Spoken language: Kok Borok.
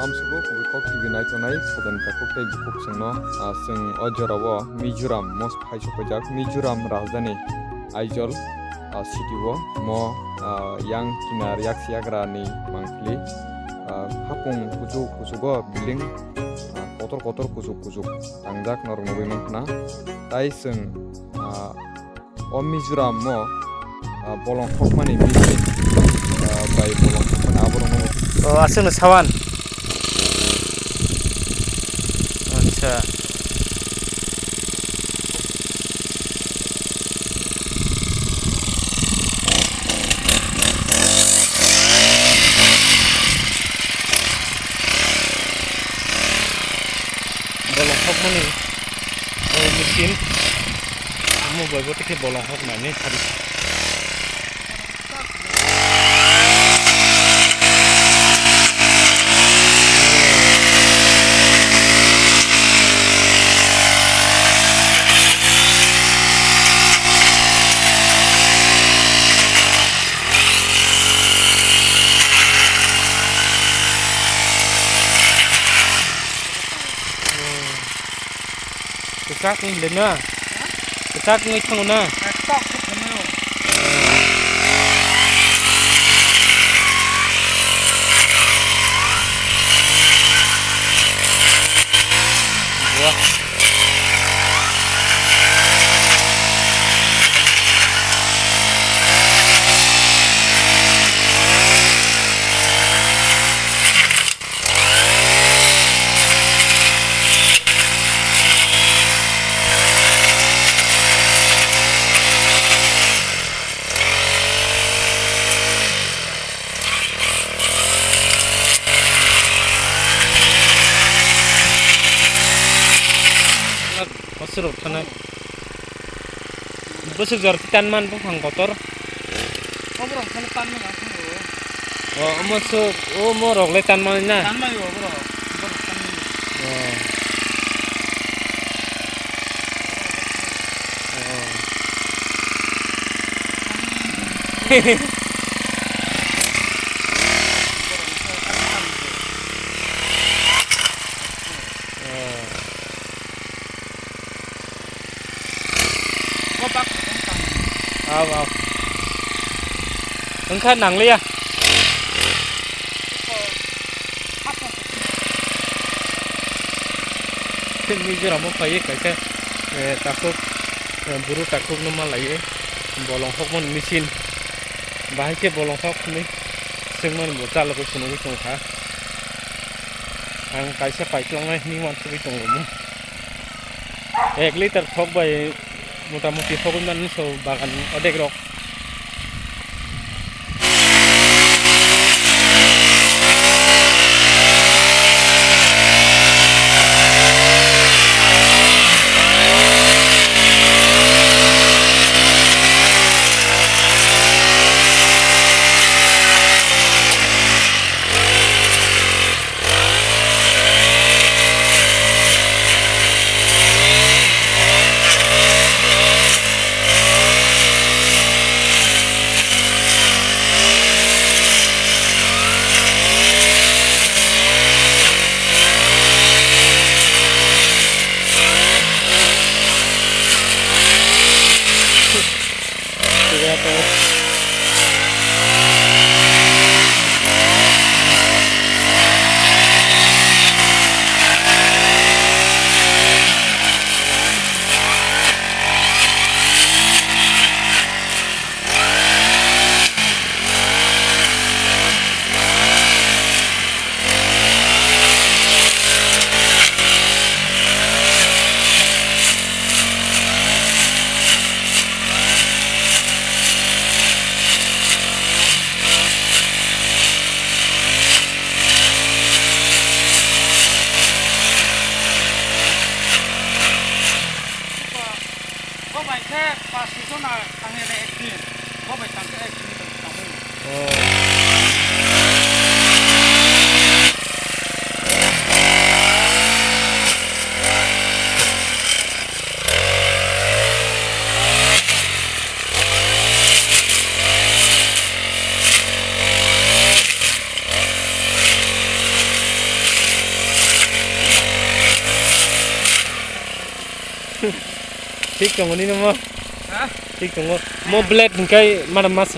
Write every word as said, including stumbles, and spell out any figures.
Amsubo kubui kok T V naitonai sajani takhuk tei bukhuk chwngno, ah, chwng o jorao Mizoram mos phai sokpaijak Mizoram rajdhani Aizawl, ah, city o mo, ah, yang kinar yaksi yagra ni mangpili, ah, hapung kuchuk kuchugo building, ah, kotor kotor kuchuk kuchuk tangjak norok nugui mankha na. Tai chwng, ah, O Mizoram o, ah, bolong hokmani misi, ah, bai bolong hokmani aborok no. O, aswkno sawan. Acha. Bolong hokmani, o, machine. Omo bai bo tikhe bolong hok nani sari. Kwchak wng le na? Kwchak wngwi thango na? Tok khe thangwi o. Buah. Aswk rok thana. Bwswk jora khe tanman buphang kotor. Oborok phano tanmani ang thango. O, omo swk, omo rok le tanmani na? Tanmani oborok, oborok tanmani. O. O. O. Aw, aw. Wngkha nangliya. Mizoram o phaiwi kaisa, eh, takhuk, eh, buru takhuk no malaiwi bolong hokmani machine. Bahai khe bolong hok hwnwi swngmani bo chalogwi phunugwi tongkha. Ang kaisa paiplangnai hwnwi uansugwi tongo. Ek litre thok bai mota moti hogwi mano so bagan odek rok. Bo bai khe pas soi jona tangya de ek din. Bo bai tang khe ek din bai tangwi. Oh. Thik tongo nini mo. Ha? Thik tongo. Mo blade hingkai mana mas